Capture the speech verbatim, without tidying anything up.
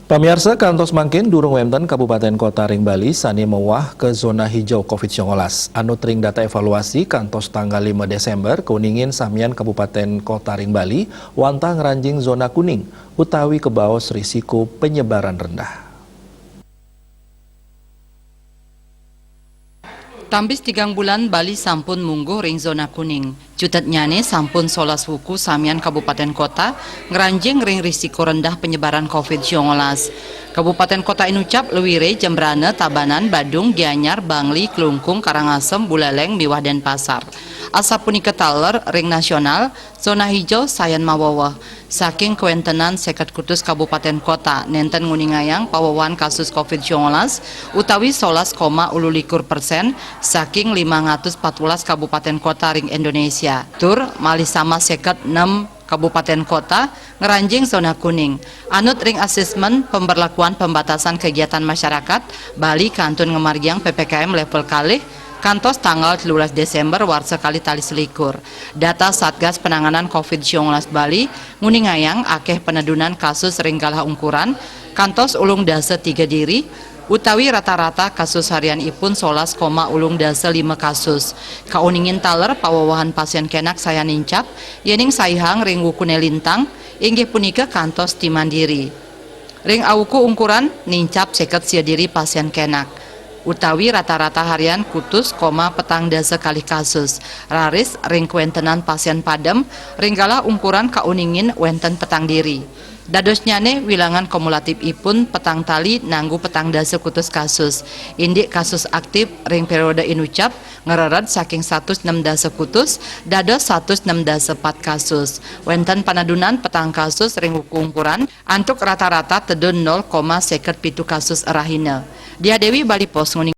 Pamiarsa, kantos mangkin durung wénten kabupatén kota ring Bali sané mewah ka zona hijau covid sembilan belas. Anut ring data evaluasi, kantos tanggal lima Desember, kauningin samian kabupatén kota ring Bali wantah ngranjing zona kuning utawi kabaos risiko penyebaran rendah. Tambis tigang bulan Bali sampun mungguh ring zona kuning. Cutetnyané sampun solas wuku samian kabupatén kota ngranjing ring risiko rendah penyebaran covid sembilan belas. Kabupatén kota inucap luiré Jembrana, Tabanan, Badung, Gianyar, Bangli, Klungkung, Karangasem, Buléléng, miwah Dénpasar. Asapunika taler ring nasional, zona hijau sayan maweweh. Saking kawéntenan seket kutus kabupatén kota, nénten nguningayang pawewahan kasus covid sembilan belas utawi solas koma ulu likur persén saking limang atus pat welas kabupatén kota ring Indonesia. Tur malih sama seket nem kabupatén kota ngranjing zona kuning. Anut ring asesmen pemberlakuan pembatasan kegiatan masyarakat, Bali kantun ngamargiang P P K M level kalih kantos tanggal telulas Desember warsa kalih tali selikur. Data Satgas Penanganan covid sembilan belas Bali nguningayang akéh panedunan kasus ring galah ungkuran kantos ulung dasa tiga diri, utawi rata-rata kasus harianipun solas koma ulung dasa lima kasus. Kauningin taler pawewahan pasién kénak sayan nincap, yéning saihang ring wukuné lintang, inggih punika kantos timandiri. Ring awuku ungkuran nincap seket sia diri pasién kénak, utawi rata-rata harian kutus koma petang dasa kalih kasus. Raris ring kawéntenan pasién padem, ring galah ungkuran kauningin wénten petang diri. Dadosnyané wilangan kumulatifipun petang tali nanggu petang dasa kutus kasus. Indik kasus aktif ring période inucap ngrered saking satus nem dasa kutus dados satus nem dasa pat kasus. Wénten panedunan petang kasus ring wuku ungkuran, antuk rata-rata tedun nol koma seket pitu kasus rahina. Diah Dewi, Bali Post, nguning.